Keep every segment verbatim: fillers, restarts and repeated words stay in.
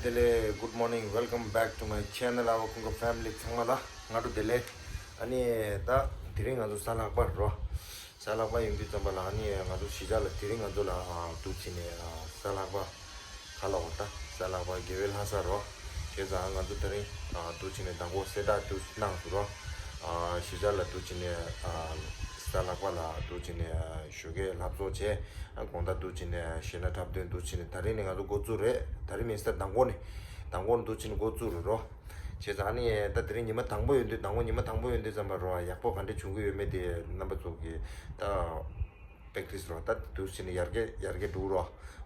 བདེ་ལེགས། Good morning, welcome back to my channel, our Khunga family. ཚང་མ་ལ་སྔ་དྲོ་བདེ་ལེགས། ཨ་ནི་ད་དེ་རིང་ང་ཚོ་གཟའ་ལྷག་པ་རེད་རོ། གཟའ་ལྷག་པ་ཡིན་དུས་ཙམ་པ་ལ་ཨ་ནི་ང་ཚོ་གཞིས་ཆགས་ལ་དེ་རིང་ང་ཚོ་ལ་ཨ་འདུག་བྱས་ནས་ཨ་གཟའ་ལྷག་པ་ག་ལ་འོ་ད་གཟའ་ལྷག་པ་དགེ་བའི་ལྷ་ས་རོ། བྱས་ཙང་ང་ཚོ་དེ་རིང་ཨ་འདུག་བྱས་ནས་མདང་དགོང་གསལ་བསྒྲགས་འདུག་གནང་སོང་རོ། ཨ་གཞིས་ཆགས་ལ་འདུག་བྱས་ནས་ཨ་གཟའ་ལྷག་པ་ལ་འདུག་བྱས་ནས་ཨ་ཞོགས་ཀས་ལྷ་གསོལ་བྱས། ཨ་དགོང་དག་འདུག་བྱས་ནས་གཞས་སྣ་འཁྲབ་སྟོན་འདུག་བྱས་ནས། ད་རིང་ནས་ང་ཚོ་འགོ་བཙུགས་རེད། ད་རིང་མིན་ཟེར་མདང་དགོང་ནས། མདང་དགོང་འདུག་བྱས་ནས་འགོ་བཙུགས་རེད་རོ། བྱས་ཙང་ཨ་ནི་ད་དེ་རིང་ཉི་མ་དང་པོ་ཡིན་དུས། མདང་དགོང་ཉི་མ་དང་པོ་ཡིན་དུས་ཙམ་པ་རོ། ཡག་པོ་ག་འདྲ་བྱུང་གི་ཡོད་མེད་དེ་རྣམ་པ་ཚོ་གིས་ད་པེག་ཏིས་རོ། ད་འདུག་བྱས་ནས་ཡར་རྒྱས་ཡར་རྒྱས་འགྲོ་རོ།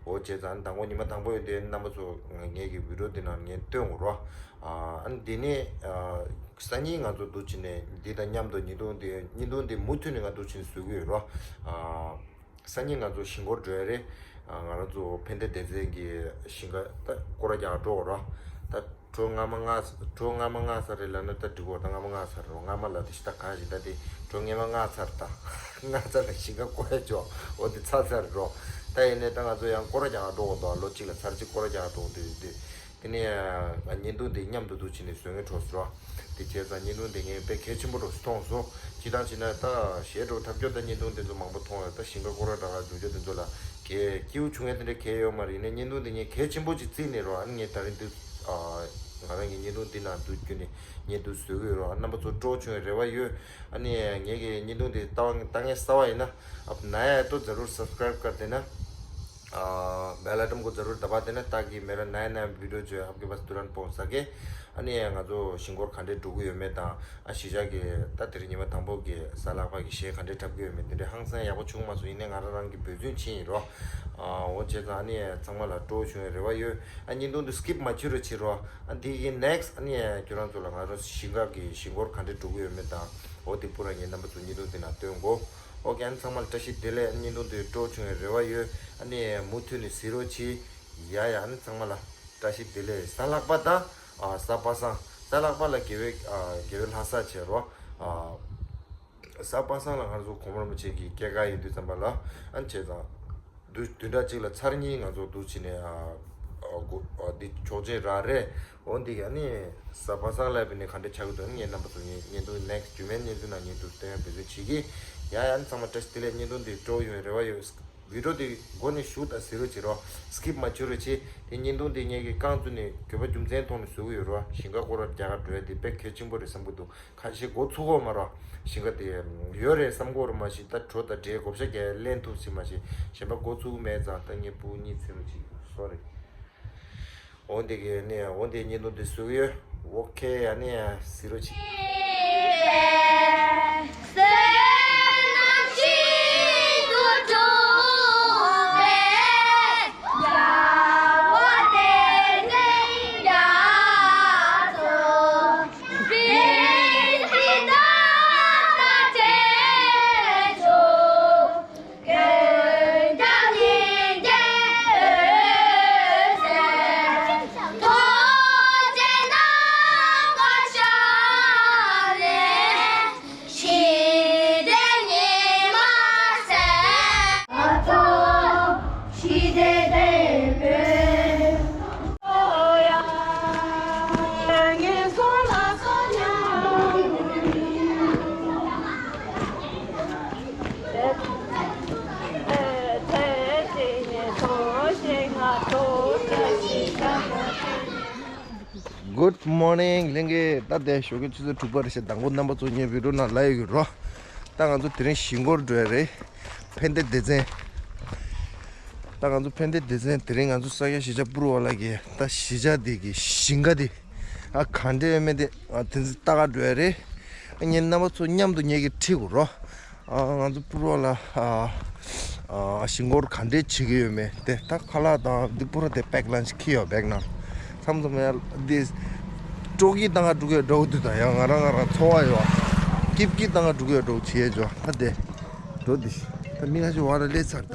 འོ་བྱས་ཙང་ཨ་ནི་མདང་དགོང་ཉི་མ་དང་པོ་ཡིན་དུས་རྣམ་པ་ཚོ་ངེད་ཀྱི་བི་ཌིའོ་འདི་ནང་ངས་སྟོན་དགོས་རོ། ཨ་ནི་དེ་ནས་སང་ཉིན་ང་ཚོ་འདུག་བྱས་ནས་འདི་དང་མཉམ་དུ་བརྙན་ཐུང་འདི་བརྙན་ཐུང་འདི་མུ་མཐུད་ནས་ང་འདུག་བྱས་ནས་བཟོ་གི་ཡོད་རོ། སང་ཉིན་ང་ཚོ་ཞིང་སྐོར་འགྲོ་ཡ་རེད། ང་རང་ཚོ་ཕན་བདེ་སྡེ་ཚན་གྱི་ཞིང་ཁ་ད་སྐོར་ར་རྒྱག་འགྲོ་གི་རོ། ད་གྲོ་རྔ་མ་བརྔ་ས་གྲོ་རྔ་མ་བརྔ་ས་རེད་ལབ་ན་ད་འགྲིག་གོ། ད་རྔ་མ་བརྔ་ས་རེད་རོ། རྔ་མ་ལ་དེ་ཤི་ད་གང་ཞིག་ད་དེ་གྲོ་རྔ་མ་བརྔ་ཚར། ད་བརྔ་ཚར་ལ་ཞིང་ཁ་སྐོར་ཡ་ཅོ། འོ་དེ་ཚར་ཚར་རོ། ད་ཡིན་ནའི་ད་ང་ཚོ་ཡང་སྐོར་ར་རྒྱག་འགྲོ་གི་འདུག་ལོ་གཅིག་ལ་ཚར་གཅིག་སྐོར་ར་རྒྱག་འགྲོ་གི་འདུག་དེ། དེ་ནས་ང་བརྙན་ཐུང་འདི་མཉམ་དུ་འདུག་བྱས་ནས་བཟོ་མཁན་གྲོགས་སུ་རོ། དེ་བྱས་ཙང་བརྙན་ཐུང་འདི་ངས་དཔེ་གལ་ཆེན་པོ་གྲོགས་སུ་མཐོང་སོང་། སྤྱིར་བཏང་བྱས་ན་ད་གཞས་འགྲོ་ཐབས་སྐྱོ་ད་བརྙན་ཐུང་འདི་ཚོ་མང་པོ་མཐོང་ཡོད། ད་ཞིང་ཁ་སྐོར་ར་འདྲ་ག་འགྲོ་རྒྱུ་འདི་ཚོ་ལ་གལ་སྐྱིད་པོ་བྱུང་ཡ་དེ་འདྲ་གལ་ཡོད་མ་རེད། ཡིན་ནའི་བརྙན་ཐུང་འདི་ངས་གལ་ཆེན་པོ་ཅིག་བརྩིས་ནས་རོ། ཨ་ནི་ངས་ད་རིང་འདི་ང་རང་གི་བརྙན་ཐུང་འདི་ནང་འདུག་བརྒྱུད་ནས་ངས་འདུག་བཟོ་གི་ཡོད་རོ། རྣམ་པ་ཚོ་སྤྲོ་བོ་བྱུང་བའི་རེ་བ་ཡོད། ཨ་ནི་ངེད་ཀྱི་བརྙན་ཐུང་འདི་ལྟ་བ་ལྟ་མཁན་གསར་པ་ཡིན་ན། अब नया है तो ज़रूर सब्सक्राइब कर देना। आ, बेल आइटम को ज़रूर दबा देना, ताकि मेरा नया नया वीडियो जो है आपके पास तुरंत पहुंच सके। ཨ་ནི་ང་ཚོ་ཞིང་སྐོར་ག་འདྲས་འགྲོ་གི་ཡོད་མེད་དང་། ཨ་གཞིས་ཆགས་ཀྱི་ད་དེ་རིང་ཉི་མ་དང་པོ་གི་གཟའ་ལྷག་པ་གི་གཞས་ག་འདྲས་འཁྲབ་ཀྱི་ཡོད་མེད་དེ་འདྲས་ཧང་སང་ཡག་པོ་བྱུང་མ་སོང་། ཡིན་ནའི་ང་རང་རང་གི་འབད་བརྩོན་བྱས་ཡིན་རོ། ཨ་འོ་བྱས་ཙང་ཨ་ནི་ཚང་མ་ལ་སྤྲོ་བོ་བྱུང་བའི་རེ་བ་ཡོད། ཨ་བརྙན་ཐུང་འདི་སི་ཀིབ་མ་བྱེད་རོགས་བྱེད་རོ། ཨ་འདི་གི་ནེགསི་ཨ་ནི་ཁྱོད་རང་ཚོ་ལ་ང་རང་ཞིང་ཁ་གི་ཞིང་སྐོར་ག་འདྲས་འགྲོ་གི་ཡོད་མེད་དང་། འོ་དེ་པུ་ར་ངས་རྣམ་པ་ཚོ་བརྙན་ཐུང་འདི་ནང་སྟོན་གོ། ཨོ་ཀེ། ཨ་ནི་ཚང་མ་ལ་བཀྲ་ཤིས་བདེ་ལེགས། བརྙན་ཐུང་འདི་སྤྲོ་བོ་བྱུང་བའི་རེ་བ་ཡོད། ཨ་ནི་མུ་མཐུད་ནས་གཟིགས་རོགས་གྱིས། ཡ་ཡ། ཨ་ནི་ཚང་མ་ལ་བཀྲ་ཤིས་བདེ་ལེགས། གཟའ་ལྷག་པ་དང་ཨ་གཟའ་པ་སངས། གཟའ་ལྷག་པ་ལ་དགེ་བའི་ཨ་དགེ་བའི་ལྷ་ས་བྱེད་རོགས། ཨ་གཟའ་པ་སངས་ལ་ང་ཚོ་གོང་མ་རིན་པོ་ཆེ་གི་སྐྱེས་སྐར་ཡིན་དུས་ཙམ་པ་ལ། ཨ་ནི་བྱས་ཙང་བདུན་བདུན་ཕྲག་གཅིག་ལ་ཚར་གཉིས་ང་ཚོ་འདུག་བྱས་ནས་ཨ་ཨ་འགོ་ཨ་འདི་ཆོག་མཆན་རག་རེད། འོ་འདི་ཡ་ནི་གཟའ་པ་སངས་ལ་བས་ནི་ག་འདྲ་ཆགས་ཀྱི་འདུག་ཨ་ནི་ངས་རྣམ་པ་ཚོ་ངས་བརྙན་ཐུང་ནེགསི་རྒྱུན་མའི་བརྙན་ཐུང་ནང་ངས་འདུག་སྟོན་ཡ་འབད་བརྩོན་བྱེད་ཀྱི། ཡ་ཡ། ཨ་ནི་ཚང་མ་བཀྲ་ཤིས་བདེ་ལེགས། བརྙན་ཐུང་འདི་སྤྲོ་བོ་ཡོང་བའི་རེ་བ་ཡོད། བི་ཌིའོ་དེ་མགོ་ནས་གཞུག་ལྟ་གཟིགས་རོགས་བྱེད་རོགས། སི་ཀིབ་མ་བྱེད་རོགས་བྱེད། དེ་བརྙན་ཐུང་དེ་ངེད་ཀྱིས་རྐང་བཙུགས་ནས་དགོས་པ་རྒྱུ་མཚན་ཐོག་ནས་བཟོ་གི་ཡོད་རོགས། ཞིང་ཁ་སྐོར་ར་རྒྱག་ག་འགྲོ་ཡ་དེ་དཔེ་གལ་ཆེན་པོ་རེད་བསམ་གྱི་འདུག་ཁ་ཤས་འགོ་ཚུགས་གོ་མ་རོགས། ཞིང་ཁ་དེ་ཡོད་རེད་བསམ་གོ་ར་མ་གཞི་ད་གྲོ་དང་འབྲས་བགོ་བཤའ་རྒྱག་ལེན་ཐུབ་ཟིན་མ་གཞི་གཞན་པ་འགོ་ཚུགས་མེད་ཙང་། ད་ངས་སྤུ་གུ་གཉིས་འཚོལ་རོགས་བྱེད། སོ་རི། འོ་འདི་གི་ནི་འོ་འདི་བརྙན་ཐུང་འདི་བཟོ་གི་ཡོད། ཨོ་ཁེ། ཨ་ནི་གཟིགས་རོགས་བྱེད། Good morning ལྷན་རྒྱས། ད་ལྟ་ཞོགས་ཀའི་ཆུ་ཚོད་དྲུག་པ་རེད་ཤག་མདང་དགོང་རྣམ་པ་ཚོ་ངའི་བི་ཌིའོ་ནང་ལབ་ཡོད་ཀྱི་རོ། ད་ང་ཚོ་དེ་རིང་ཞིང་སྐོར་འགྲོ་ཡ་རེད། ཕན་བདེ་སྡེ་ཚན། ད་ང་ཚོ་ཕན་བདེ་སྡེ་ཚན་དེ་རིང་ང་ཚོ་ས་སྐྱ་གཞིས་ཆགས་པུ་རུ་བ་ལ་གི་ད་གཞིས་ཆགས་འདི་གི་ཞིང་ཁ་འདི་ཨ་ག་འདྲ་ཡོད་མེད་དེ་ཨ་དེ་ཚོ་ལྟ་ག་འགྲོ་ཡ་རེད། ཨ་ངའི་རྣམ་པ་ཚོ་མཉམ་དུ་ངེད་ཀྱིས་ཁྲིད་དགོས་རོ། ཨ་ང་ཚོ་པུ་རུ་བ་ལ་ཨ་ཨ་ཞིང་སྐོར་ག་འདྲས་བྱེད་ཀྱི་ཡོད་མེད་དེ། ད་ཁ་ལག་དང་འདི་པུ་རུ་དེ་པེག་ལན་ཅིག་འཁྱེར་ཡོད་བེག་ནང་། མཚམས་མཚམས་ཡང་འདི་སྤྲོ་སྐྱིད་བཏང་ག་འགྲོ་གི་ཡོད་འགྲོ་གི་འདུག་ད་ཡང་ང་རང་ང་རང་ཚོར་བ་ཡོད། སྐྱིད་སྐྱིད་བཏང་ག་འགྲོ་གི་ཡོད་འགྲོ་གི་བྱེད་ཡོད་ཅོ། ད་དེ་འགྲོ་འདི་ད་མི་ཁ་ཤས་བར་ལ་སླེབས་ཚར་ད།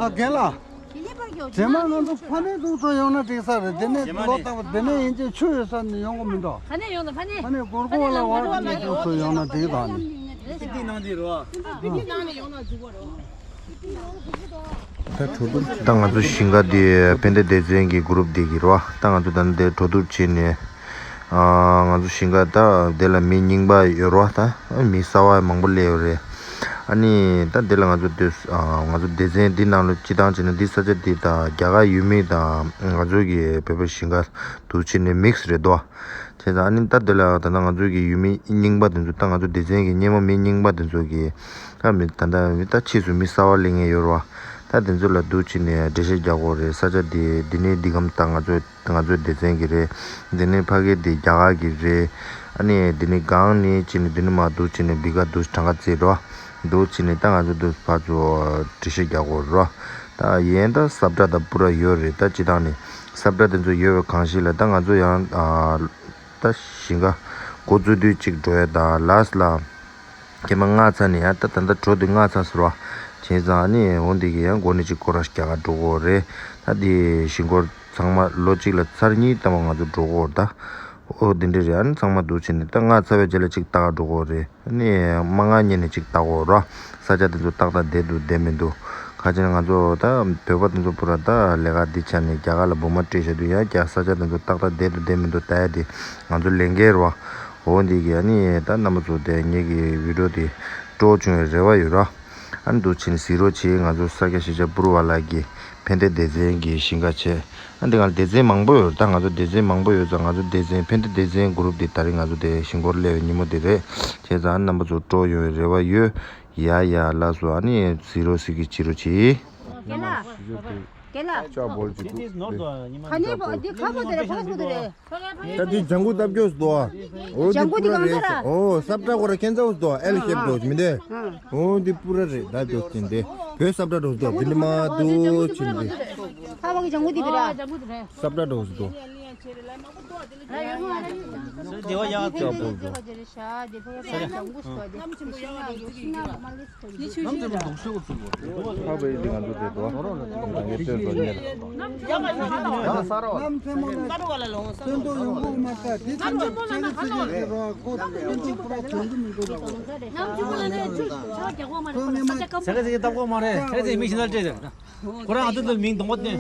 རྒན་ལགས། རྗེས་མ་ང་ཚོ་ཕ་ནས་འདུག་ཚོ་ཡོང་ན་འགྲིག་ས་རེད། དེ་ནས་ལོ་རྟག་པ་དེ་ནས་ཡིན་གྱི་ཆུ་ཡོད་ས་ནས་ཡོང་གི་མི་འདུག་ཕ་ནས་ཡོང་དང་ཕ་ནས། ཕ་ནས་གུར་གུར་ལ་བར་གྱི་འདུག་ཚོ་ཡོང་ན་འགྲིག་ད་ནི། ད་ང་ཚོ་ཞིང་ཁ་འདི་ཕན་བདེ་སྡེ་ཚན་གྱི་གུ་རུབ་འདི་གི་རེད་བ། ད་ང་ཚོ་ད་ནི་དེ་གྲོ་བསྡུར་བྱས་ནས། ང་ཚོ་ཞིང་ཁ་ད་དེ་ལ་མི་རྙིང་པ་ཡོད་རེད་བ། ད་མི་གསར་བ་མང་པོ་སླེབས་ཡོད་རེད། ཨ་ནི་ད་དེ་ལ་ང་ཚོ་དེ་ང་ཚོ་སྡེ་ཚན་འདི་ནང་ལ་སྤྱི་བཏང་བྱས་ན་འདི་ས་ཆ་འདི་ད་རྒྱ་གར་ཡུལ་མི་དང་ང་ཚོ་གི་བོད་པའི་ཞིང་ཁ་འདུག་བྱས་ནས་མིག་སི་རེད་དོ། བྱས་ཙང་ཨ་ནི་ད་དེ་ལ་ད་ལྟ་ང་ཚོ་གི་ཡུལ་མི་རྙིང་པ་དེ་ཚོ་ད་ང་ཚོ་སྡེ་ཚན་གྱི་སྔོན་མ་མི་རྙིང་པ་དེ་ཚོ་གི་ད་མི་ད་ལྟ་མི་ད་ཕྱིས་སུ་མི་གསར་བ་སླེབས་མཁན་ཡོད་རེད་བ། ད་དེ་ཚོ་ལ་འདུག་བྱས་ནས་འགྲེལ་བཤད་རྒྱག་དགོས་རེད། ས་ཆ་དེ་འདི་ནས་འདི་གམ་ད་ང་ཚོ་ང་ཚོའི་སྡེ་ཚན་གྱི་རེད། འདི་ནས་ཕ་གི་དེ་རྒྱ་གར་གྱི་རེད། ཨ་ནི་འདི་ནས་སྒང་ནས་བྱས་ནས་འདི་ནས་མར་འདུག་བྱས་ནས་བི་ག་འདུག་གྲངས་ཀ་བརྩིས་རེད་བ། འདུག་བྱས་ནས་ད་ང་ཚོ་འདུག་ཕར་ཚུར་འགྲེལ་བཤད་རྒྱག་དགོས་རེད་བ། ད་ཡན་ད་ས་བཀྲ་ད་པུ་ར་ཡོད་རེད། ད་སྤྱི་བཏང་ནས་ས་བཀྲ་དེ་ཚོ་ཡོད་པའི་གང་ཞིག་ལ་ད་ང་ཚོ་ཡང་ད་ཞིང་ཁ་འགོ་བཙུགས་དུས་གཅིག་འགྲོ་ཡ་ད་ལཱ་སི་ལ་ཁྱེད་མ་སྔ་ཚ་ནས་ཡང་ད་ད་ལྟ་འགྲོ་དུས་སྔ་ཚ་ཟེར་བ། བྱས་ཙང་ཨ་ནི་འོ་འདི་གི་ཡང་འགོ་ནས་གཅིག་སྐོར་ར་རྒྱག་ག་འགྲོ་དགོས་རེད། ད་འདི་ཞིང་སྐོར་ཚང་མ་ལོ་གཅིག་ལ་ཚར་གཉིས་ལྟ་བུ་ང་ཚོ་འགྲོ་དགོས་རེད་ད། ཨོ་འདི་འདྲ་རེད། ཨ་ནི་ཚང་མ་འདུག་བྱས་ནས་ད་སྔ་ཚ་བའི་རྗེས་ལ་གཅིག་ལྟ་ག་འགྲོ་དགོས་རེད། ཨ་ནི་མ་སྔ་ཉིན་ནས་གཅིག་ལྟ་དགོས་ར། ས་ཆ་དེ་ཚོ་ཏག་ཏག་བསྡད་འདུག་བསྡད་མི་འདུག་ཁ་ཅིག་ང་ཚོ་ད་བོད་པ་དེ་ཚོ་པུ་ར་ད་ལས་ཀ་འདི་ཆ་ནས་རྒྱ་གར་ལ་འབུ་མ་སྤྲད་བཞག་དུས་ཡང་རྒྱ་ས་ཆ་དེ་ཚོ་ཏག་ཏག་བསྡད་འདུག་བསྡད་མི་འདུག་ལྟ་ཡ་དེ་ང་ཚོ་ལས་འགན་རེད་བ། འོ་འདི་གི་ཨ་ནི་ད་རྣམ་པ་ཚོ་དེ་ངེད་ཀྱི་བི་ཌི་ཡོ་དེ་སྤྲོ་བྱུང་བའི་རེ་བ་ཡོད་ར། ཨ་ནི་འདུག་བྱས་ནས་གཟིགས་རོགས་བྱེད། ང་ཚོ་ས་སྐྱ་ཤེས་བྱ་པུ་རུ་བ་ལགས་ཀྱི་ཕན་བདེ་སྡེ་ཚན་གྱི་ཞིང་ཁ་བྱས། ཨ་འདི་ག་ལ་སྡེ་ཚན་མང་པོ་ཡོད་རེད། ད་ང་ཚོ་སྡེ་ཚན་མང་པོ་ཡོད་ཙང་ང་ཚོ་སྡེ་ཚན་ཕན་བདེ་སྡེ་ཚན་གུ་རུབ་འདི་ད་རེས་ང་ཚོ་དེ་ཞིང་སྐོར་སླེབས་པའི་ཉིན་མོ་དེ་རེད། བྱས་ཙང་ཨ་ནི་རྣམ་པ་ཚོ་སྤྲོ་ཡོང་བའི་རེ་བ་ཡོད། ཡ་ཡ་ལགས་སོ། ཨ་ནི་གཟིགས་རོགས་གཟིགས་ཀྱི་བྱེད་རོགས་བྱེད། རྒན་ལགས། རྒན་ལགས། ལྕགས་འབོལ་གྱི་འདུག་ཁ་ནི་པོ་འདི་ཁ་པོ་དེ་རེད། ཕ་ཁ་པོ་དེ་རེད། ད་འདི་ལྗང་གུ་བཏབ་རྒྱུ་འདུག་ཨ། འོ་འདི་ལྗང་གུ་འདི་པུ་ར་གང་རེད། ས་ར། ཨོ་ས་བཀྲ་ཁོ་ར་ཁྱེད་ཚ་འུ་འདུག་ཨེལ་ཤེབ་འདུག་མི་འདུག་ཨོ་འདི་པུ་ར་རེད། ད་འདུག་ཅིང་འདི་བོད་ས་བཀྲ་འདུག་འདི་ནི་མ་འདུག་ཅིང་འདི། ཁ་པོ་གི་ལྗང་གུ་འདི་པུ་ར། ས་བཀྲ་འདུག་འདུག་ལྕགས་འབོལ་འདུག་ཕ་བའི་འདི་ང་ཚོ་རེད་དོ། ཕ་བའི་འདི་ང་ཚོ་རེད་དོ། རང་གི་སྟོན་དོ་ཉེ་ལ། ཡང་ས་ར་བ། ཚེ་ག་ཚེ་གི་ལྟ་གོ་མ་རེད། ཚེ་ག་ཚེ་མི་ཤི་ན་ལྟ་རེད། ཁོ་རང་ཨ་ཏུ་ཏུ་མིང་གཏོང་བ་དེ།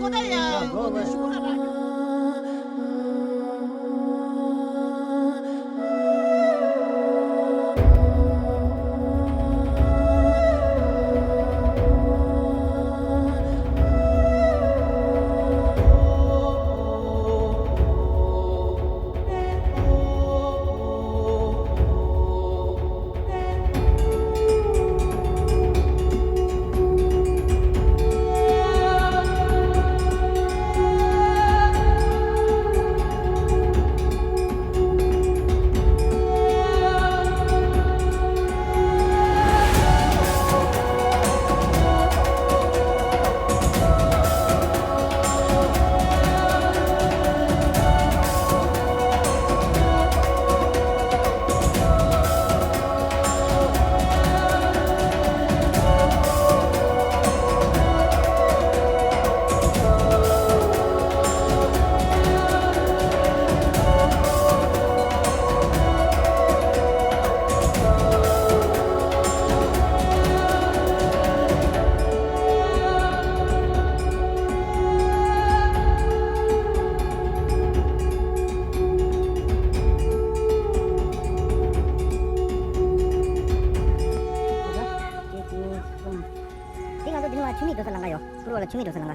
འདི་ང་ཚོ་འདི་ནང་ལ་ཆུ་མིག་འགྲོ་ས་ལམ་ཁ་ཡོད། ཕུར་བ་ལ་ཆུ་མིག་འགྲོ་ས་ལམ་ཁ།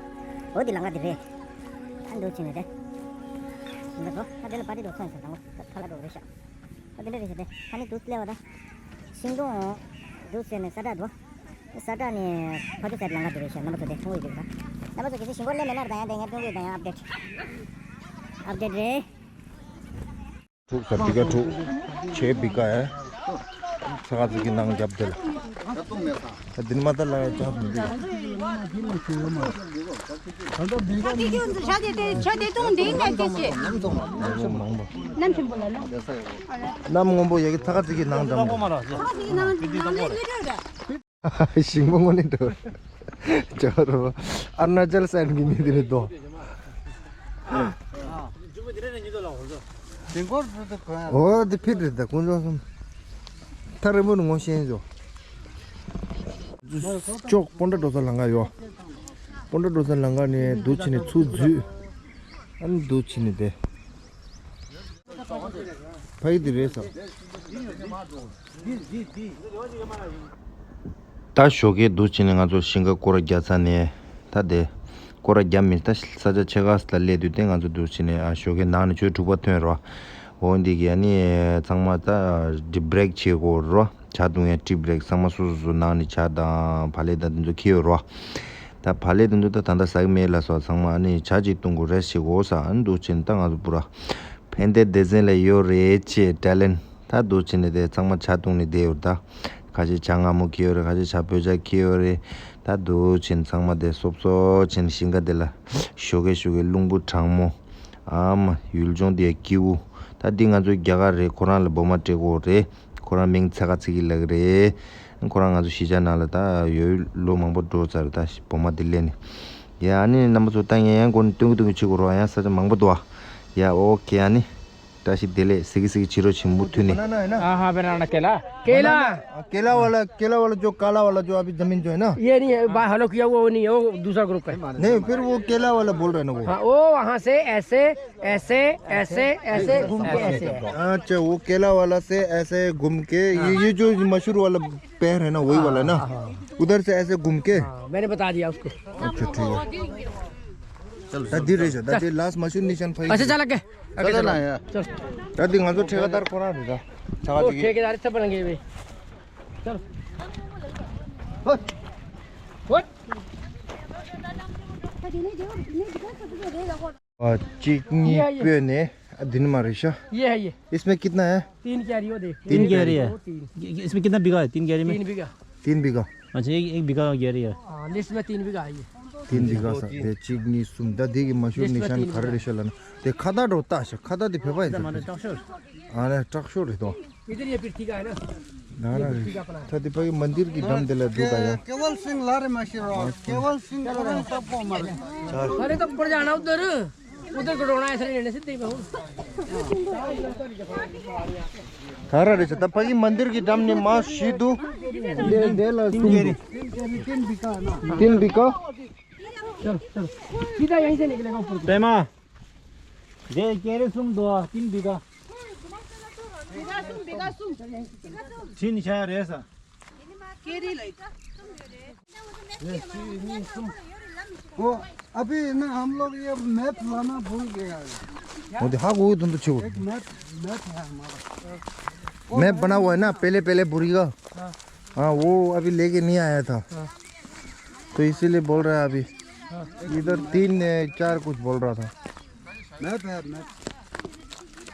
འོ་འདི་ལམ་ཁ་འདི་རེད། ཨ་འདུག་ཕྱིན་ནས་དེ། འདི་འགྲོ་ད་དེ་ལ་པ་ཏི་འགྲོ་ཚོན་ཟེར་དང་པོ་ཁ་ལ་འགྲོ་རེད་ཤག་ད་དེ་འདྲ་རེད་ཤག་དེ་ཁ་ནི་འདུག་སླེབས་པ་ད། ཤིང་སྡོང་འདུག་ཟེར་ནས་ས་བཀྲ་འདུག་ས་བཀྲ་ནས་ཕ་ཏི་ས་ལམ་ཁ་འདི་རེད་ཤག་རྣམ་པ་ཚོ་དེ་མཐོང་གི་འདུག་ད། རྣམ་པ་ཚོ་གལ་སྲིད་ཤིང་སྐོར་སླེབས་མེད་ན་ད་ཡང་དེ་ངས་སྟོན་གི་ཡོད། ད་ཡང་ཨབ་ཌེ་ཊི་ཨབ་ཌེ་ཊི་རེད། ཐུག་ས་བི་ཀ་ཐུག་ཆེ་བི་ཀ་ཨེ། ཚ་ཁ་ཚིག་གི་ནང་རྒྱབ་དེ་ལ། ད་འདི་ནི་མ་ད་ལ་ཡ་ཅང་མི་འདུག་ད་དེ་ཁྱོད་ཚོ་ཤ་དེ་དེ་ཤ་དེ་བཏུང་འདི་ནས་དེ་ཅི། ནམ་སྔོན་པོ་ལ་ནམ་སྔོན་པོ་ཡ་གི་ཚ་ཁ་ཚིག་གི་ནང་འགྲམ་དེ། ཚ་ཁ་ཚིག་གི་ནང་ནང་ལས་མི་འགྲོ་ར། ཞིང་པ་དངོས་གནས་འགྲོ། ཇོ་རོ། ཨ་རུ་ན་ཅལ་སའིཌ་གི་མི་དེ་རེད་དོ། ཨོ་དེ་ཕིཊ་རེད་ད་དཀོན་མཆོག་གསུམ། ཐག་རིང་པོ་ནས་ངོ་ཤེས་ཡོད། ཅོག་སྤོན་ཊ་འགྲོ་ས་ལམ་ཁ་ཡོད། སྤོན་ཊ་འགྲོ་ས་ལམ་ཁ་ནས་འདུག་བྱས་ནས་ཚུར་འཛུལ། ཨ་ནི་འདུག་བྱས་ནས་བསྡད། ཕ་གི་འདི་རེད་ཟེར། ད་ཞོགས་ཀས་འདུག་བྱས་ནས་ང་ཚོ་ཞིང་ཁ་སྐོར་ར་རྒྱག་ཚར་ནས། ད་དེ་སྐོར་ར་རྒྱབ་མི་ད་ས་ཆ་ཕྱེད་ཀ་ལ་སླེབས་དུས་དེ་ང་ཚོ་འདུག་བྱས་ནས་ཨ་ཞོགས་ཀས་ནང་ནས་ཆུ་ཚོད་དྲུག་པ་ཐོན་རོ། འོ་འདི་གི་ཨ་ནི་ཚང་མ་ད་འདི་བྷི་རེག་བྱེད་དགོས་རོ། ཇ་བཏུང་ཡ་ཊི་བྷི་རེག་ཚང་མ་སོ་སོ་སོ་ནང་ནས་ཇ་དང་བག་ལེབ་དང་དེ་ཚོ་འཁྱེར་ཡོད་རོ། ད་བག་ལེབ་དེ་ཚོ་ད་ད་ལྟ་ཟ་གི་མེད་ལབ་སོང་། ཚང་མ་ཨ་ནི་ཇ་གཅིག་བཏུང་དགོས་རེ་བྱེད་དགོས་ས་ཨ་ནི་འདུག་བྱས་ནས་ད་ང་ཚོ་པུ་ར་ཕན་བདེ་སྡེ་ཚན་ལ་ཡོད་རེད་ཅེས་ཊེ་ལེན་ད་འདུག་བྱས་ནས་དེ་ཚང་མ་ཇ་བཏུང་ནས་བསྡད་ཡོད་རེད། ད་ཁ་ཤས་ཇ་མངར་མོ་འཁྱེར་ཡོད་རེད། ཁ་ཤས་ཇ་བོད་ཇ་འཁྱེར་ཡོད་རེད། ད་འདུག་བྱས་ནས་ཚང་མ་དེ་སོབ་སོབ་བྱས་ནས་ཞིང་ཁ་དེ་ལ་ཞོགས་ཀས་ཞོགས་ཀས་རླུང་བུ་གྲང་མོ། ཨ་མ་ཡུལ་ལྗོངས་དེ་སྐྱིད་པོ། ད་འདི་ང་ཚོའི་རྒྱ་གར་རེད། ཁོ་རང་ལ་འབུ་མ་སྤྲད་དགོས་རེད། ཁོ་རང་མིང་ཚ་ཁ་ཚིག་གི་ལག་རེད། ཁོ་རང་ང་ཚོ་གཞིས་ཆགས་ནང་ལ་ད་ཡོད་ལོ་མང་པོ་འགྲོ་ཚར། ད་འབུ་མ་འདི་ལེན་ནས། ཡ་ཨ་ནི་རྣམ་པ་ཚོ་ད་ངས་ཡང་སྒོ་ནས་སྟོན་གི་སྟོན་གི་བྱེད་དགོས་རོགས། ཡང་ས་ཆ་མང་པོ་འདུག་ཨ། ཡ་ཨོ་ཁེ། ཨ་ནི་བཀྲ་ཤིས་བདེ་ལེགས། ཟིག་གི་ཟིག་གི་བྱེད་རོགས་བྱེད། མུ་མཐུད་ནས། हाँ हाँ, बनाना केला। केला। केला वाला, केला वाला जो काला वाला जो अभी जमीन जो है ना। ये नहीं है, बा-, हेलो किया हुआ वो नहीं है, वो दूसरा ग्रुप का है। नहीं, फिर वो केला वाला बोल रहे हैं ना वो। हाँ, वो वहाँ से ऐसे, ऐसे, ऐसे, ऐसे घूम के ऐसे है। अच्छा, वो केला वाला से ऐसे घूम के ये, हाँ। ये जो मशहूर वाला पेड़ है ना, वही वाला ना? हाँ, हाँ। उधर से ऐसे घूम के? हाँ, मैंने बता दिया उसको। अच्छा, ठीक है। चलो, हाँ, धीरे से, चल। धीरे, लास्ट मशहूर निशान भाई। अच्छा, चल आगे। आगे चलो चलो। ना यार। चल। दादी, ང་ཚོ་ཁྲེ་ཁ་ལྟར་ཁོ་རང་རེད་ད། ཆ་ཨོ་ག་ཁྲེ་ཁ་ལྟར་ཚ་པ་ལང་གི་བས། चल। हट। हट। ཨ། གཅིག་གཉིས། ये, ये। སྤོས་ནས། ཨ། འདི་ནི་མ་རེད་ཤག ये है, ये। इसमें कितना है? तीन क्यारी हो, देख। तीन क्यारी है। दो, तीन। ये, ये, इसमें कितना बीघा है? तीन क्यारी में? तीन बीघा। तीन बीघा। अच्छा, एक, एक बीघा क्यारी है। हाँ, लिस्ट में तीन बीघा है ये। तीन बीघा ས། དེ་གཅིག་གཉིས་གསུམ། ད་འདི་གི་མ་ཤོར། लिस्ट में ནི་ཤང་तीन ག་རེ་རེད་ཤག་ལབ་ན། དེ་ཁ་བརྡ་འགྲོ་ལྟ་ཤག་ཁ་བརྡ་དེ་བོད་པ་ཡིན་ས་རེད། ཨ་ནི་དྲག་ཤོར་རེད་དོ། इधर ये पृथ्वी का है ना? ད་ར་རེད། ད་དེ་ཕ་གི་མན་དིར་གི་འགྲམ་དེ་ལ་འདུག་ད་ཡ། केवल सिंह ला रहे मासी राव, केवल सिंह को रहे सबको मारे। अरे तो ऊपर जाना उधर, उधर को रोना है, ऐसे नहीं रहने से। ད་ར་རེད་ཤག་ད་ཕ་གི་མན་དིར་གི་འགྲམ་ནས་མར་བཞི་འདུག་དེ་དེ་ལ་གསུམ་འདུག तीन बीघा। चलो, चलो। सीधा यहीं से निकलेगा ऊपर को। པད་མ། དེ་ཀེ་རེ་གསུམ་འདུག तीन बीघा। ཁྲིན་ཤ་རེད་ས། वो अभी ना हम लोग ये मैप लाना भूल गया है। वो तो हाँ, वो तो छो। एक मैप, मैप है हमारा। मैप बना हुआ है ना, पहले, पहले बुरी का। हाँ। हाँ, वो अभी लेके नहीं आया था। हाँ। तो इसीलिए बोल रहा है अभी। हाँ। इधर तीन, चार कुछ बोल रहा था। मैप है, मैप।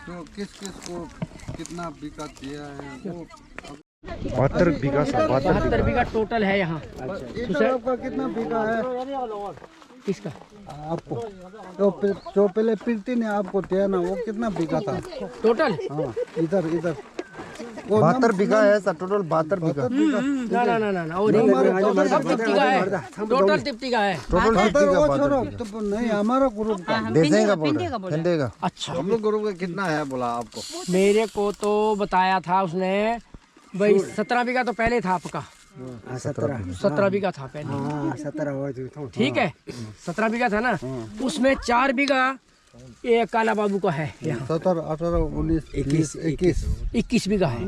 तो किस किस को कितना बीघा दिया है, वो बहत्तर बीघा सा, बहत्तर बहत्तर बीघा। बीघा टोटल है यहाँ। इधर आपका कितना बीघा है? किसका? आपको। तो पे-, जो पहले प्रीति ने आपको दिया ना, वो कितना बीघा था? टोटल? हाँ, इधर, इधर। वो बहत्तर नाम बीघा है सर, टोटल बहत्तर बीघा। बहत्तर बीघा। हम्म, हम्म, ना, ना, ना, ना, ना, वो नहीं, हमारे टोटल टोटल तिप्टी का है। टोटल हाँ, तिप्टी का वो बहत्तर छोड़ो, बीघा। तो नहीं, हमारा ग्रुप का। हाँ, हम देसेंगा पिंडी का बोल रहे हैं। बोल रहे हैं। पिंडी का। अच्छा। हम लोग ग्रुप का कितना है बोला आपको? मेरे को तो बताया था उसने, भाई, सत्रह बीघा तो पहले था आपका। हाँ, सत्रह। सत्रह बीघा था पहले। हाँ, सत्रह हो तो, तो। ठीक है, सत्रह बीघा था ना, हाँ। उसमें चार बीघा ये काला बाबू का है यहाँ। सत्रह, अठारह, उन्नीस, इक्कीस, बीस, इक्कीस। इक्कीस बीघा है।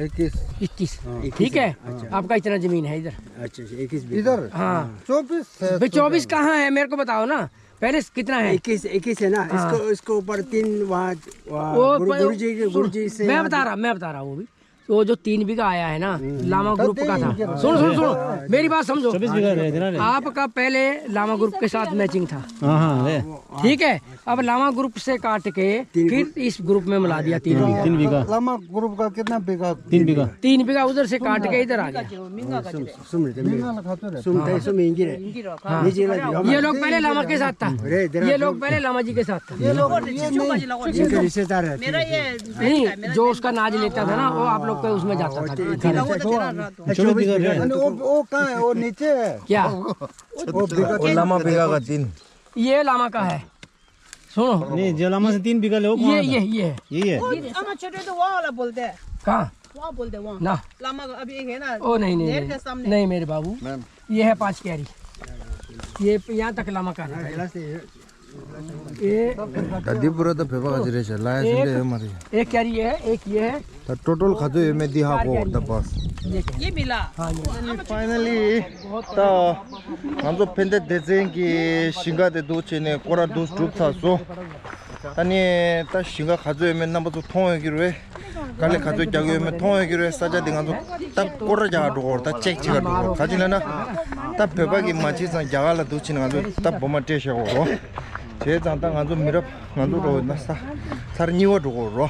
इक्कीस। इक्कीस। हाँ। ठीक है, अच्छा। आपका इतना जमीन है इधर। अच्छा, अच्छा, इक्कीस बीघा। इधर? हाँ। चौबीस है भाई, तो चौबीस कहाँ है, मेरे को बताओ ना, पहले कितना है? इक्कीस, इक्कीस है ना, हाँ। इसको, इसको ऊपर तीन वहाँ, वहाँ वो गुरु, पर-, गुरु जी के, गुरु जी से मैं यहाँ बता रहा, मैं बता रहा हूँ अभी। वो जो तीन बीघा आया है ना, हम्म। लामा ग्रुप का था। सुनो, सुनो, सुनो, मेरी बात समझो। चौबीस बीघा रहे, इधर रहे। आपका पहले लामा ग्रुप के साथ मैचिंग था। हाँ, हाँ, रहे। ठीक है, अब लामा ग्रुप से काट के तीन फिर इस ग्रुप में मिला दिया तीन तीन, बीघा। तीन बीघा। लामा ग्रुप का कितना बीघा? तीन बीघा। तीन बीघा उधर से काट के इधर आ गया। सुन, सुन, सुन, सुन, हाँ। ये लोग पहले लामा के साथ था। ये लोग पहले लामा जी के साथ था। ये लोग, ये नहीं, इनके रिश्तेदार है। मेरा ये नहीं, जो उसका नाज लेता था ना, वो आप लोग कोई उसमें जाता था। वो तेरा चलो, ठीक है। वो, वो कहाँ है? वो नीचे है। क्या? वो बीघा, वो लामा बीघा का तीन। ये लामा का है। सुनो। नहीं, जो लामा से तीन बीघा ले, वो कौन ये, है? ये, ये। ये है। वो हम छोटे तो वहाँ वाला बोलते हैं। कहाँ? वहाँ बोलते हैं, वहाँ। ना। लामा का अभी एक है ना, ओ, नहीं, नहीं, नेट नहीं। के सामने। नहीं, मेरे बाबू। मैम। ये है पाँच क्यारी। ये यहाँ तक लामा का है। ये ད་འདི་པུ་ར་ད་བོད་པ་ག་ཚོད་རེད་ཤག་ལ་ཡ་སེམས་ཁྲལ་ཡོད་མ་རེད། एक क्यारी ये है, एक ये है। ད་ཊོ་ཊལ་ག་ཚོད་ཡོད་མེད་འདི་ཧ་གོ་ད་བས། ये मिला। ཕའི་ནལ་ལི་ད་ང་ཚོ་ཕན་བདེ་སྡེ་ཚན་གྱི་ཞིང་ཁ་དེ་འདུག་བྱས་ནས་སྐོར་ར་འདུག་གྲུབ་ཚར་སོང་། ཨ་ནི་ད་ཞིང་ཁ་ག་ཚོད་ཡོད་མེད་རྣམ་པ་ཚོ་མཐོང་ཡོད་ཀྱི་རེད། དཀའ་ལས་ག་ཚོད་རྒྱག་གི་ཡོད་མེད་མཐོང་ཡོད་ཀྱི་རེད། ས་ཆ་འདི་ང་ཚོ་ད་སྐོར་ར་རྒྱག་འགྲོ་གི་རེད། ད་ཅེག་བྱེད་ག་འགྲོ་གི་རེད། ག་ཅི་ལབ་ན་ད་བོད་པ་གིས་མ་བྱས་ཙང་རྒྱ་གར་ལ་འདུག་བྱས་ནས་ང་ཚོ་ད་འབུ་མ་སྤྲད་བཞག་གི་རེད། བྱས་ཙང་ད་ང་ཚོ་མི་རབས་ང་ཚོ་འགྲོ་ན་ས་ཚར་གཉིས་པ་འགྲོ་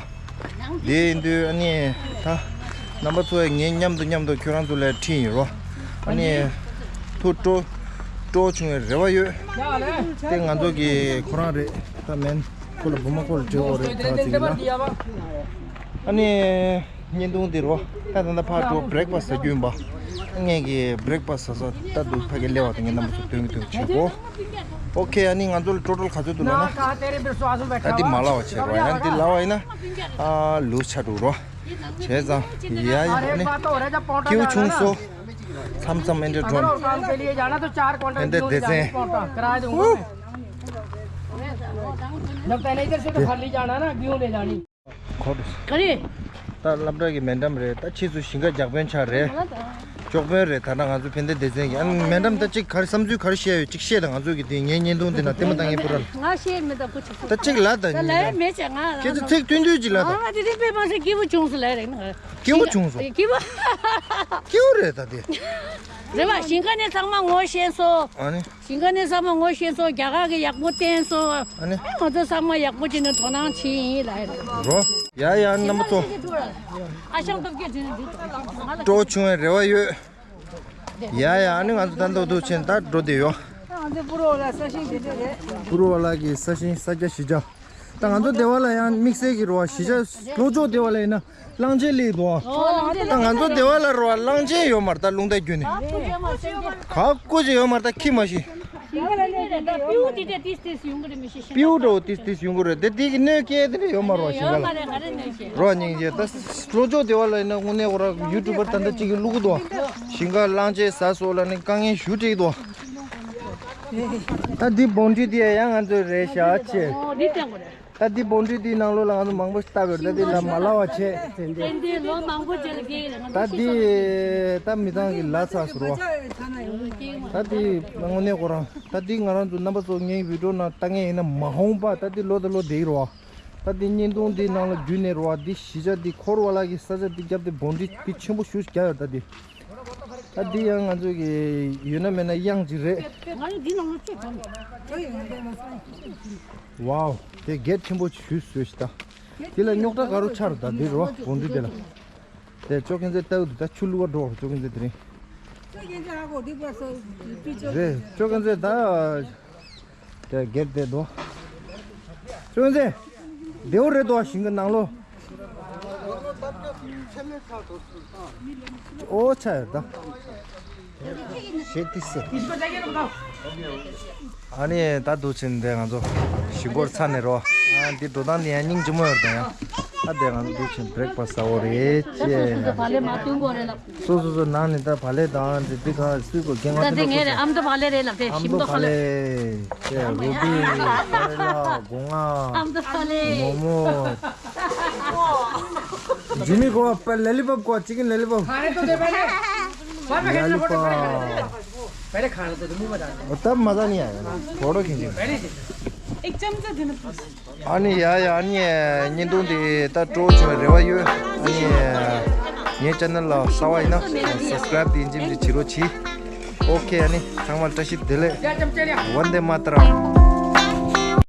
གི་རེད། དེ་ཡིན་དུས་ཨ་ནི་ད་རྣམ་པ་ཚོ་ངའི་མཉམ་དུ་མཉམ་དུ་ཁྱོད་རང་ཚོ་ལ་ཁྲིད་ཡིན་རོ། ཨ་ནི་ཐུགས་སྤྲོ་སྤྲོ་བྱུང་བའི་རེ་བ་ཡོད། དེ་ང་ཚོ་གི་ཁོ་རང་རེད། ད་མེན་ཁོ་ལ་བུ་མ་ཁོ་ལ་བརྗོད་དགོས་རེད་ད་ཅིག་ཡིན་ན། ཨ་ནི་བརྙན་ཐུང་འདི་རོ། ད་ད་ལྟ་ཕར་འགྲོ་བྷི་རེག་ཕ་སི་ཟ་རྒྱུ་ཡིན་པ། ངས་ཀྱི་བྷི་རེག་ཕ་སི་ཟ་ས་ད་འདུག་ཕ་གི་སླེབས་པ་དེ་ངས་རྣམ་པ་ཚོ་སྟོན་གི་འདུག་བྱེད་གོ། ཨོ་ཁེ། ཨ་ནི་ང་ཚོ་ལ་ཊོ་ཊལ་ག་ཚོད་འདུག་ལབ་ན། ད་འདི་མ་ལབ་པ་བྱེད་རོགས། ཡང་འདི་ལབ་པ་ཡིན་ན། ཨ་ལུས་ཆགས་འགྲོ་རོགས། བྱས་ཙང་ཡ་ཡ་ནི། སྐྱིད་པོ་བྱུང་སོང་། མཚམས་མཚམས་ཨེ་འདྲ་འགྲོ་ནི། ཨེ་འདྲ་སྡེ་ཚན། ཁོ། ག་རེ། ད་སློབ་གྲྭ་གི་མེ་མདའམ་རེད། ད་ཕྱིས་སུ་ཞིང་ཁ་རྒྱག་དཔོན་ཆགས་རེད། ལྕོགས་དཔོན་རེད། ད་ལྟ་ང་ཚོ་ཕན་བདེ་སྡེ་ཚན་གྱི་ཨ་ནི་མེ་མདའམ་ད་གཅིག་ག་རེ་བསམ་ཚུལ་ག་རེ་བཤད་ཡོད་གཅིག་བཤད་དང་། ང་ཚོ་གི་དེ་ངའི་བརྙན་ཐུང་དེ་ན་ལྟད་མོ་ལྟ་མཁན་པུ་ར་ལ། ང་བཤད་མི་ད་ཁུ་ཆུ་ད་གཅིག་ལ་ད་ད་ལས་མེད་ཅེ་ང་ཁྱེད་ཚོ་ཚིག་མཐུན་མཐུན་གཅིག་ལ་ད། ང་དེ་རིང་དཔེ་མ་སྲིད་སྐྱིད་པོ་བྱུང་སོང་ལས་རེད་ང་། སྐྱིད་པོ་བྱུང་སོང་། སྐྱིད་པོ། སྐྱིད་པོ་རེད་ད་དེ། རེད་བ། ཞིང་ཁ་ནས་ཚང་མ་ངོ་ཤེས་སོང་། ཨ་ནི། ཞིང་ཁ་ནས་ཚང་མ་ངོ་ཤེས་སོང་། རྒྱ་གར་གི་ཡག་པོ་བསྟན་སོང་། ཨ་ནི། ཨེ་ང་ཚོ་ཚང་མ་ཡག་པོ་བྱས་ནས་དོ་སྣང་བྱེད་ཡིན་ལ་ཡ། རོ། ཡ་ཡ་རྣམ་པ་ཚོ། ཨ་ཞང་སྟོབས་རྒྱལ་དེ་ནི་འདི་ང་ལ་སྤྲོ་བྱུང་བའི་རེ་བ་ཡོད། ཡ་ཡ། ཨ་ནི་ང་ཚོ་ད་འདུག་འདུག་བྱས་ད་འགྲོ་བསྡད་ཡོད། ང་ཚོ་པུ་རོ་ལ་ས་ཞིང་དེ་འདྲ་རེད། པུ་རོ་ལ་གི་ས་ཞིང་ས་རྒྱ་བཞི་རྒྱ། ད་ང་ཚོ་སྡེ་བ་ལ་ཡང་དམིགས་བསལ་གྱི་རོ་བ་གཞིས་ཆགས་ལྷོ་ཕྱོགས་སྡེ་བ་ལ་ཡིན་ན་གླང་ཆེན་སླེབས་འདུག་ད་ང་ཚོ་སྡེ་བ་ལ་རོ་བ་གླང་ཆེན་ཡོད་མ་རེད། ད་རླུང་རྟ་བརྒྱུད་ནས་ག་ཀོ་ཅི་ཡོད་མ་རེད། ད་ཁྱི་མ་ཤི། སྤྲེའུ་འདྲ་བོ་ཏིས་ཏིས་ཡོང་གི་རེད། དེ་དེ་གི་གནོད་སྐྱེལ་དེ་འདྲ་ཡོད་མ་རེད་བ། ཞིང་ཁ་ལ་རོ་སྙིང་རྗེ། ད་ལྷོ་ཕྱོགས་སྡེ་བ་ལ་ཡིན་ན་དངོས་གནས་ཁོ་རང་ཡུ་ཊུབ་པར་ད་ལྟ་གཅིག་གིས་བླུག་གི་འདུག་ཞིང་ཁ་གླང་ཆེན་ཟ་སོགས་ལ་ནི་དཀའ་ངལ་ཞེ་དྲག་འདུག་ད་འདི་བོང་ཁྲི་དེ་ཡང་ང་ཚོའི་རེད་ཤག་ཆེ། ཨོ་འདི་བསྟན་དགོས་རེད། ད་འདི་བོང་ཁྲི་འདིའི་ནང་ལོགས་ལ་ང་ཚོ་མང་པོ་ཞིག་བཏབ་ཡོད་རེད། ད་འདི་ལ་མ་ལབ་པ་བྱས། ཏན་ཏན་ལོ་མང་པོ་རྗེས་ལ་སྐྱེས་ཡིན་ལ་ང་ད་ཚོ་འདི་ཤེས་ད་མི་ཚང་གི་ལ་ཚ་ཟེར་བ། ད་འདི་དངོས་གནས་ཁོ་རང་ད་འདི་ང་རང་ཚོ་རྣམ་པ་ཚོ་ངའི་བི་ཌིའོ་ནང་ལྟ་མཁན་ཡིན་ན་མ་འོངས་པ་ད་འདི་ལོ་དང་ལོ་བསྡད་ཀྱི་རེད་བ། ད་འདི་བརྙན་ཐུང་འདི་ནང་ལ་བརྒྱུད་ནས་རེད་བ། འདི་གཞིས་ཆགས་འདི་འཁོར་བ་ལ་གི་ས་ཆ་འདི་བརྒྱབ་སྟེ་བོང་ཁྲི་འདི་ཆེན་པོ་ཞེ་པོ་ཅིག་བརྒྱབ་ཡོད། ད་འདི། ད་འདི་ཡང་ང་ཚོ་གི་ཡོད་ན་མེད་ན་གཡང་ཅིག་རེད། ང་ཡི་འདི་ནང་ལ་ཆུ་གང་། ཝའོ། དེ་གེ་ཊི་ཆེན་པོ་ཞིག་བཟོས་ཤག་ད། དེ་ལ་རྙོག་དྲ་ག་རུ་ཆགས་རེད། ད་འདི་རོ་བོང་ཁྲི་དེ་ལ། དེ་ཅོ་ཁན་ཚེ་ལྟ་བུ་འདུག་ད་ཆུ་བླུག་པ་འགྲོ་ཅོ་ཁན་ཚེ་དེ་རིང་། རེད་ཅོ་ཁན་ཚེ་ད། དེ་སྒེར་དེ་དོ། ཅོ་ཁན་ཚེ། བདེ་བོ་རེད་དོ་ཞིང་གི་ནང་ལོ། ཨོ་ཆ་ཡོད་ད། ཞེ་ཏི་སེ། ཨ་ནི་ད་འདུག་ཕྱིན་དེ་ང་ཚོ་ཞིང་སྐོར་ཚར་ནས་རོ། ཨ་འདི་འགྲོ་སྟངས་འདི་ཡང་སྙིང་རྗེ་མོ་ཡོད་ད་ཡང་། ཨ་དེ་ང་ཚོ་འདུག་ཕྱིན་བྷི་རེག་ཕ་སི་ཟ་འོ་རེད་ཅེ། ད་བག་ལེབ་མ་བཏུང་དགོས་རེད་ལབ། སོ་སོ་སོ་ནང་ནས་ད་བག་ལེབ་དང་འདི་འདི་ག་སུས་གོ་རྒན་ང་ད་དེ་ངས་རེད། ཨ་མདོ་བག་ལེབ་རེད་ལབ་དེ། ཨ་ཞིམ་མདོ་མདོ་བག་ལེབ། ཅེ་རུ་བི་ཀ་རེ་ལ་སྒོ་ང་། ཨ་མདོ་བག་ལེབ། མོ་མོ། ཇི་མི་གོ་བ་ལེ་ལི་པབ་གོ་ཅི་ཀན་ལེ་ལི་པབ། ཁ་རེ་ཏོ་དེ་བག་ལེབ། བག་ལེབ་ཁ་རེ་ཏོ་དེ་བག་ལེབ། पहले खाना तो तुम ही बता दो। तब मजा नहीं आएगा ना, छोड़ो खींचेंगे। पहले से। एक चम्मच देना please। ཨ་ནི་ཡ་ཡ་ཨ་ནི་བརྙན་ཐུང་འདི་ད་སྤྲོ་བྱུང་བའི་རེ་བ་ཡོད། ཨ་ནི་ངའི་ཅེ་ནལ་ལ་གསར་པ་ཡིན་ན་སབ་སི་ཀ་རེབ་དེ་ཡིན་གཅིག་མིན་གཅིག་བྱེད་རོགས་གྱིས། ཨོ་ཁེ། ཨ་ནི་ཚང་མར་བཀྲ་ཤིས་བདེ་ལེགས། वंदे मातरम।